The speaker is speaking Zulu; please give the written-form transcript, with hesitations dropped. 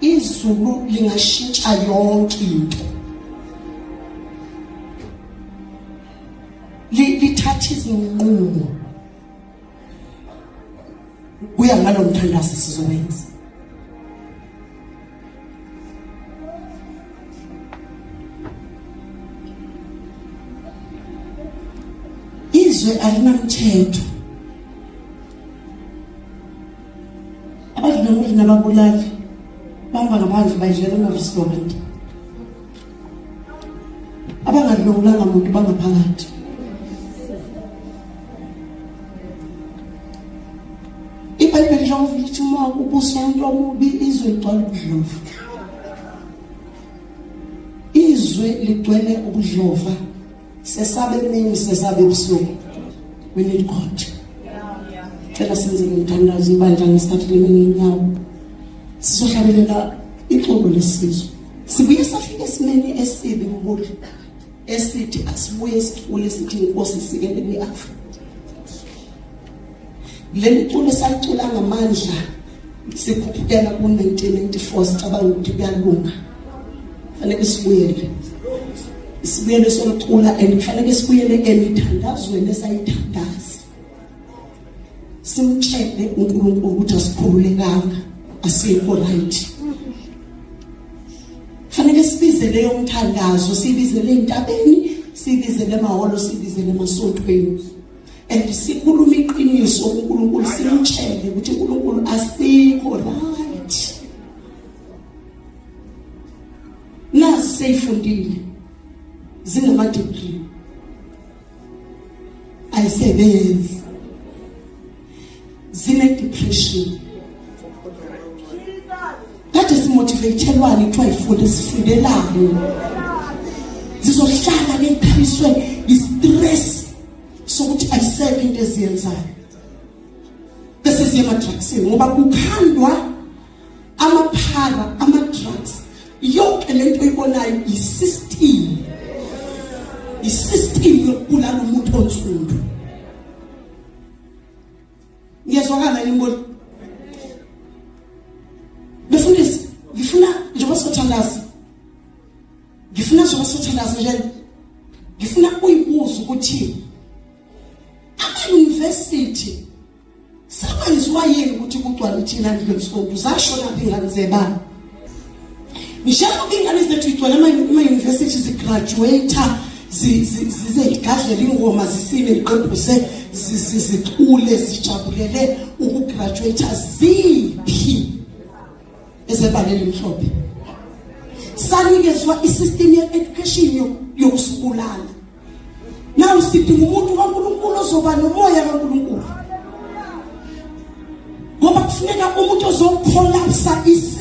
Izulu lingashintsha yonke into. Lithatha izinqumo kuya ngalo mthandazo sizowenza. Izwe alinamthetho. Abadlwenguli nababulali bahamba ngaphandle bayidlela ema-restaurant. Abangadlwengulanga muntu bangaphakathi. IBhayibheli njengoba lithi uma ubusa umuntu omubi izwe ligcwala ubudlova. Izwe ligcwele ubudlova. Sesabe emini sesabe ebusuku. We need God. Cela senze umthandazo ibandla ngesikhathi lemini inyawo. Sizohlabelela ixuku lesizwe. Sibuye safika esimeni esibi kubuhle esithi asibuye sicule sithi inkosi sikelele iAfrika. Leli culo salicula ngamandla sikhuphukela ku-1994 sicabanga ukuthi kuyalunga. Fanele sibuyele. Sibuyele sokucula and kufanele sibuyele emithandazweni esayithandaza. Simtshele uNkulunkulu ukuthi asikhululekanga, asikho right. Fanele sibize leyo mthandazo, sibizele entabeni, sibizele emahholo, sibizele emasontweni. And sikhuluma iqiniso uNkulunkulu simtshele ukuthi uNkulunkulu asikho right. Nazi seyifundile zinama degree ayisebenzi zine depression kade simotivathelwani kuthiwa ifunde sifundelani zizohlala bekhaliswe i-stress sokuthi ayisekho into eziyenzayo bese siye ema-drugsini ngoba kukhandwa amaphara ama-drugs yonke lento oyibonayo i-system i-system yokubulala umuntu onsundu. Ngiyezwakala yini mbona? Befundisi, ngifuna njengoba sothandaza. Ngifuna njengoba sothandaza nje. Ngifuna uyibuza ukuthi ama-university sakwenziwa yini ukuthi kugcwale thina ndlwemsonto zashona phi ingane zebani? Njengoba ingane zethu igcwele ama-university zigraduate zize zigadlela ingoma zisine ziqephuse zicule zijabulele ukugraduate ziphi ezebala elimhlophe. Sanikezwa isystem ye-education yokusibulala. Now sidinga umuntu kaNkulunkulu ozoba nomoya kaNkulunkulu. Ngoba kufuneka umuntu ozocollapsa isystem.